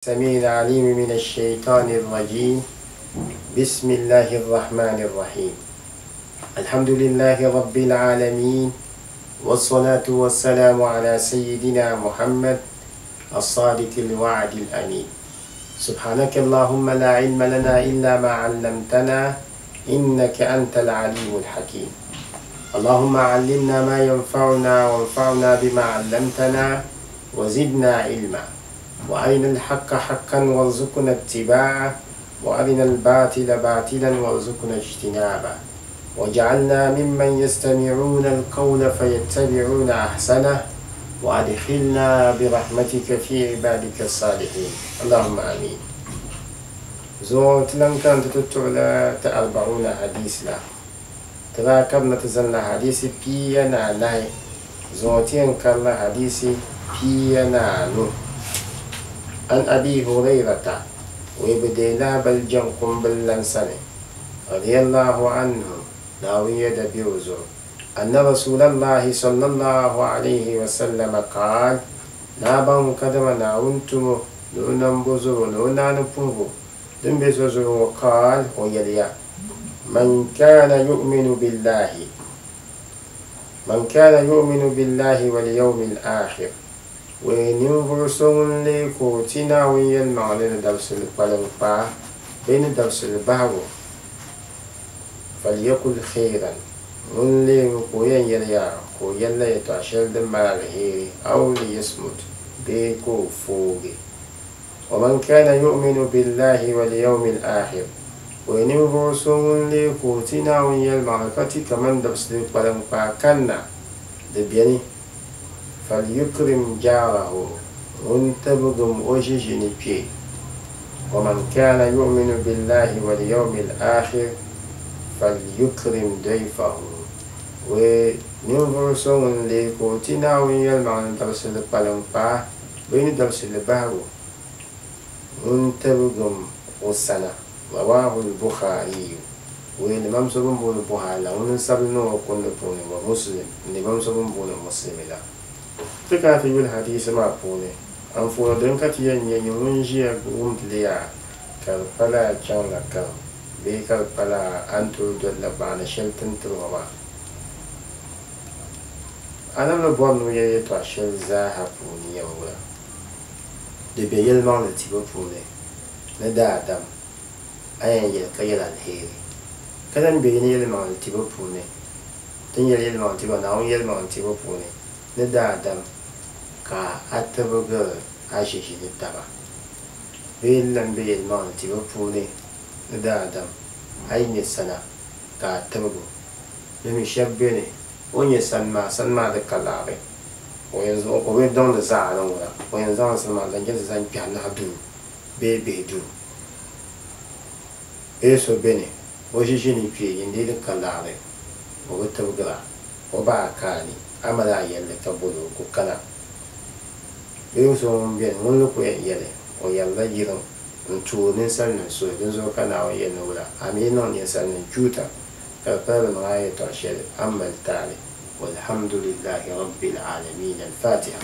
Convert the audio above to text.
السميع العليم من الشيطان الرجيم بسم الله الرحمن الرحيم الحمد لله رب العالمين والصلاة والسلام على سيدنا محمد الصادق الوعد الأمين سبحانك اللهم لا علم لنا إلا ما علمتنا إنك أنت العليم الحكيم اللهم علمنا ما ينفعنا وانفعنا بما علمتنا وزدنا علما وأرنا الحق حقا وارزقنا اتباعه وأرنا الباطل باطلا وارزقنا اجتنابه وجعلنا ممن يستمعون القول فيتبعون أحسنه وأدخلنا برحمتك في عبادك الصالحين اللهم آمين. Zuŋɔ ti lan kana ti ti tuɣila ti arbauna hadis la. Ti daa kabina ti zaŋla hadisi 14, zuŋɔ ti yɛn karila hadisi 15. An Abi Hurayrata, wee bɛ deei lahibali jaŋkumbili lan sani, radiyallahu anhu, Naawuni yɛda be o zuɣu, anna Rasuulallahi sallallahu alayhi wa sallama qaal, Naa baŋ kadama Naawuni tumo ni o nambo zuɣu ni o naani puhibu din be so zuɣu ŋɔ qaal, o yɛliya, Man kaana yu'minu billahi, man kaana yu'minu billahi wal yawmil aakhir, Wee ninvuɣ so ŋun lee ka o ti Naawuni yɛlimaŋli ni dabisili kpaliŋkpaa bee ni dabisili bahigu, falyakul khairan, ŋun lee mi ka o yɛn yɛli yaa ka o yɛlila yɛtɔɣ shɛli din mali aliheri, aw liyasmut, bee ka o foogi. Waman kana yu'minu billahi walyawmil aakhir, Wee ninvuɣ so ŋun lee ka o ti Naawuni yɛlimaŋli ka ti kaman dabisili kpaliŋkpaa kanna, di beni. Falyukrim jaarahu, ŋun tibigim o ʒiʒini kpe. Waman kaana yu'minu billahi walyawmil aakhir falyukrim dayfahu, wee ninvuɣ so ŋun leei ka o ti Naawuni yɛlimaŋli dabisili kpaliŋkpaa bee ni dabisili bahigu, ŋun tibigim o sana. Rawaahu L-Bukhaariyu, wee limam so bɛ ni booni Buhaari la ŋuni n-sabi li niŋ o kundi puuni, wa Muslim, n limam so bɛ ni booni Muslimi la. Ti kana ti yuli hadiisi maa puuni, anfooni din ka ti yɛn nya nyɛ ŋun ʒiya wumdi li yaa ka di pala a chaŋla karim bee ka di pala a ni tooi dolila baani shɛli ti ni tiri ŋɔ maa. A ni bi bɔri ni o yɛli yɛtɔɣ shɛli zaaha puuni yɛn wula? Di be yɛlimaŋli tibu puuni ni daadam a yɛn yɛli ka yɛli aliheri, ka lan be ni yɛlimaŋli tibu puuni, ti ni yɛli yɛlimaŋli tibu Naawuni yɛlimaŋli tibu puuni ni daadam ka a tibigiri a ʒiʒini taba, bee n-lan be yɛlimaŋli tibu puuni ni daadam a yi nya sana ka a tibigi o. Domin shɛba beni o ni nya sani maa, sani maa di ka laɣiri, o yɛn zaŋ o bi niŋdi zaɣa ni ŋuna, o yɛn zaŋla sani maa n-zaŋ chaŋ ti zaŋ kpɛhi nahu duu bee bihi duu. Bee so beni o ʒiʒini kpee yin dii di ka laɣiri, o bi tibigira, o ba a ka a ni, a mali a yɛlli ka boli o ka o kana. Bee so ŋun beni ŋun ni ku yɛn yɛli, o yɛrila yiriŋ n-tuuri ninsalinim suhi, dinzuɣu ka Naawuni yɛli ni wula, a mi yi niŋ ninsalinim chuuta ka di pala bɛ niŋ a yɛtɔɣ shɛli, a ni mali taali. Walhamdulillahi Rabbil Aalamiin. Al-Fatiha.